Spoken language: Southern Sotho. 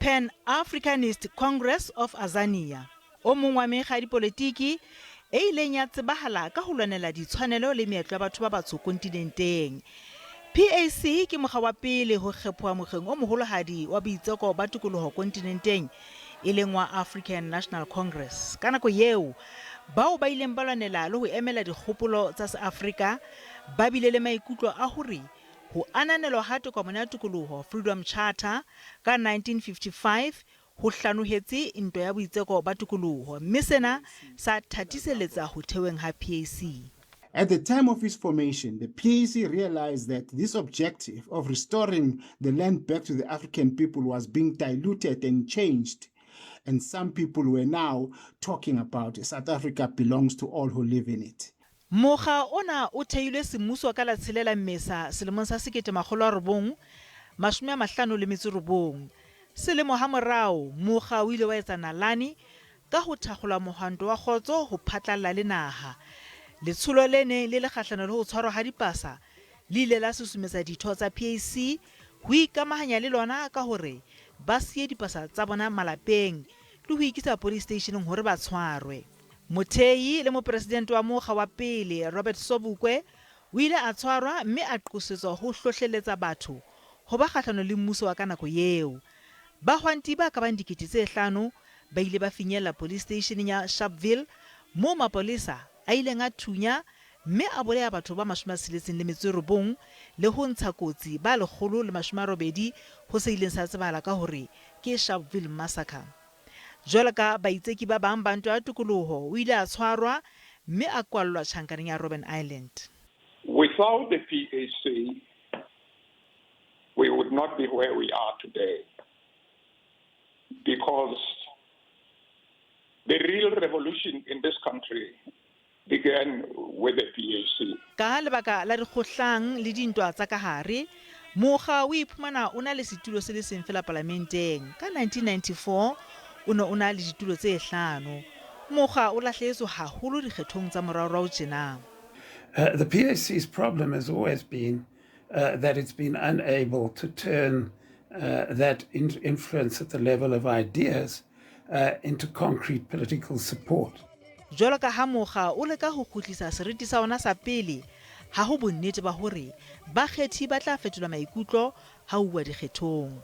Pan Africanist Congress of Azania, o mong wa mekga ya dipolotiki e ileng ya tsebahala ka ho lwanela ditshwanelo le meetlo ya batho ba batsho kontinenteng. PAC ke mokga wa pele ho kgephoha mokgeng o moholohadi wa boitseko ba tokoloho kontinenteng e leng wa African National Congress. Ka nako yeo, bao ba ileng ba lwanela le ho emela dikgopolo tsa Seafrika ba bile le maikutlo a hore ho ananelwa ha Tokomane ya Tokoloho, Freedom Charter, ka 1955 ho hlanohetse ntwa ya boitseko ba tokoloho mme sena sa thatiselletsa ho theweng ha PAC. At the time of its formation, the PAC realized that this objective of restoring the land back to the African people was being diluted and changed. And some people were now talking about South Africa belongs to all who live in it. Mokga ona o theilwe semmuso ka la tshelela Mmesa selemong sa 1959. Selemo hamorao, mokga o ile wa etsa nalane ka ho thakgola mohwanto wa kgotso ho phatlalla le naha. Letsholo le neng le le kgahlano le ho tshwarwa ha dipasa le ile la susumetsa ditho tsa PAC ho ikamahanya le lona ka hore ba siye dipasa tsa bona malapeng le ho ikisa police-steisheneng hore ba tshwarwe. Mothei le mopresidente wa mokga wa pele, Robert Sobukwe, o ile a tshwarwa mme a qosetswa ho hlohlelletsa batho ho ba kgahlano le mmuso wa ka nako eo. Bahwanti ba ka bang 5000 ba ile ba finyella police steisheneng ya Sharpeville moo mapolesa a ileng a thunya mme a bolaya batho ba 69 le ho ntsha kotsi ba 180 ho se ileng sa tsebahala ka hore ke Sharpeville Massacre. Jwalo ka baitseki ba bang ba ntwa ya tokoloho, o ile a tshwarwa mme a kwallwa tjhankaneng ya Robben Island. Without the PAC, we would not be where we are today, because the real revolution in this country began with the PAC. Ka lebaka la dikgohlang le dintwa tsa ka hare, mokga o iphumana o na le setulo se le seng feela palamenteng. Ka 1994 o ne o na le ditulo tse hlano. Mokga o lahlehetswe haholo dikgethong tsa moraorao tjena. The PAC's problem has always been that it's been unable to turn that influence at the level of ideas into concrete political support. Jwalo ka ha mokga o leka ho kgutlisa seriti sa ona sa pele, ha ho bonnete ba hore bakgethi ba tla fetola maikutlo ha ho uwa dikgethong.